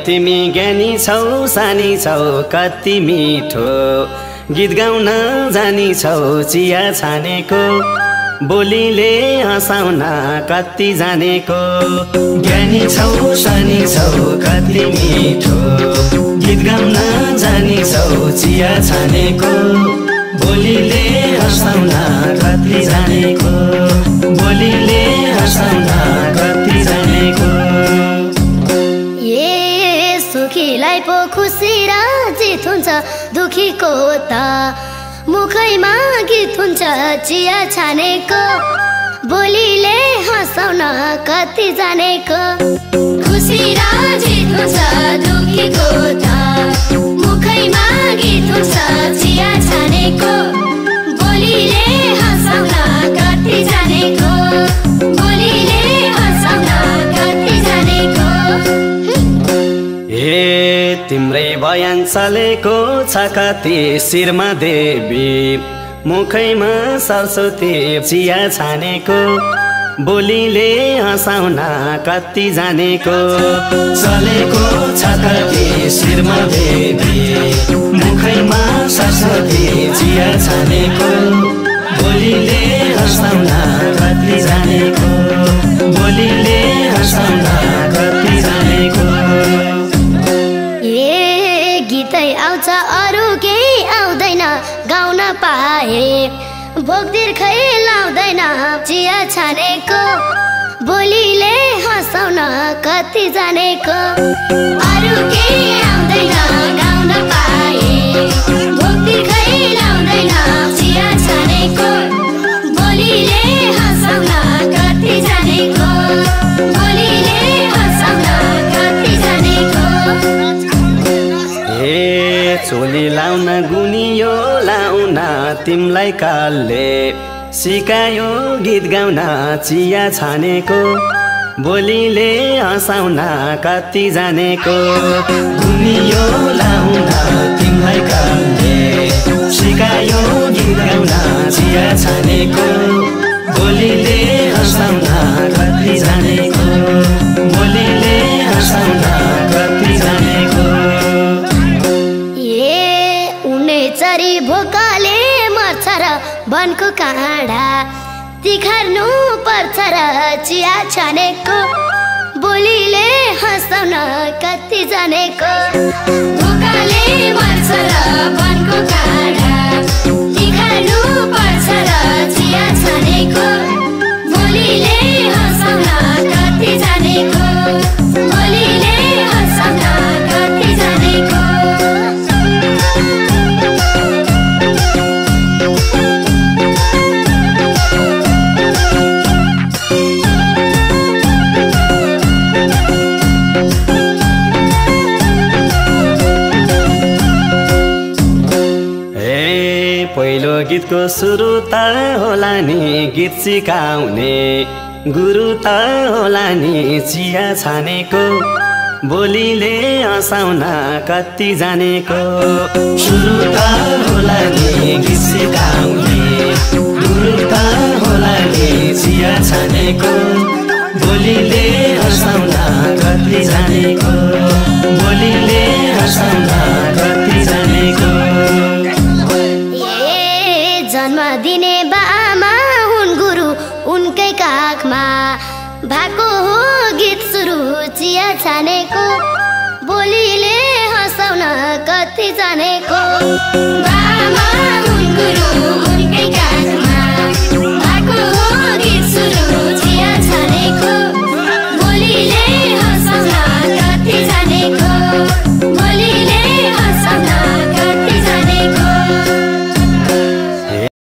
तिमी ज्ञानी छौ सानी छौ कति मिठो गीत गाउन जानी छौ चिया छानेको बोलीले हँसाउन कति जानेको ज्ञानी छौ सानी छौ कति मिठो गीत गाउन जानी छौ चिया छानेको बोलीले हँसाउन कति जानेको बोलीले हँसाउन कति जानेको सुखीलाई पो खुसी र जित हुन्छ दुखीको त मुखैमा गीत हुन्छ चिया छानेको बोलीले हँसाउन कति जानेको खुसी र जित हुन्छ दुखीको त मुखैमा गीत हुन्छ चिया छानेको बोलीले हँसाउन कति जानेको बोलीले हँसाउन कति जानेको तिम्रै बयान चलेको छ कति शिरमा देवी मुखैमा सरस्वती चिया छानेको बोलीले हँसाउन कति जानेको चलेको छ कति शिरमा देवी मुखैमा सरस्वती चिया छानेको बोलीले हँसाउन कति जानेको बोलीले हँसाउन कति जानेको गीतै आउँछ अरू केही आउँदैन गाउन पाए भोकतिर खै लाउँदैन चिया छानेको बोलीले हँसाउन कति जानेको अरू केही आउँदैन गाउन पाए भोकतिर खै लाउँदैन चिया छानेको बोलीले हँसाउन कति जानेको बोलीले हँसाउन कति जानेको चोली लाउन गुनियो लाउन तिमलाई कालले सिकायो गीत गाउन चिया छानेको बोलीले हँसाउन कति जानेको गुनियो लाउन तिमलाई कालले सिकायो गीत गाउन चिया छानेको बोलीले हँसाउन कति जानेको बोलीले हँसाउन कति जानेको चरी भोकाले मर्छ र वनको काँडा तिखार्नु पर्छ र चिया छानेको बोलीले हँसाउन कति जानेको भोकाले मर्छ र वनको काँडा तिखार्नु पर्छ र चिया छानेको बोलीले हँसाउन कति जानेको बोलीले हँसाउन कति जानेको पहिलो गीतको सुरु त होला नि गीत सिकाउने गुरु त होला नि चिया छानेको बोलीले हँसाउन कति जानेको सुरु त होला नि गीत सिकाउने गुरु त होला नि चिया छानेको बोलीले हँसाउन कति जानेको बोलीले हँसाउन कति जानेको जन्म दिने बामा हुन् गुरु उनकै काखमा भएको हो गीत सुरु चिया छानेको बोलीले हँसाउन कति जानेको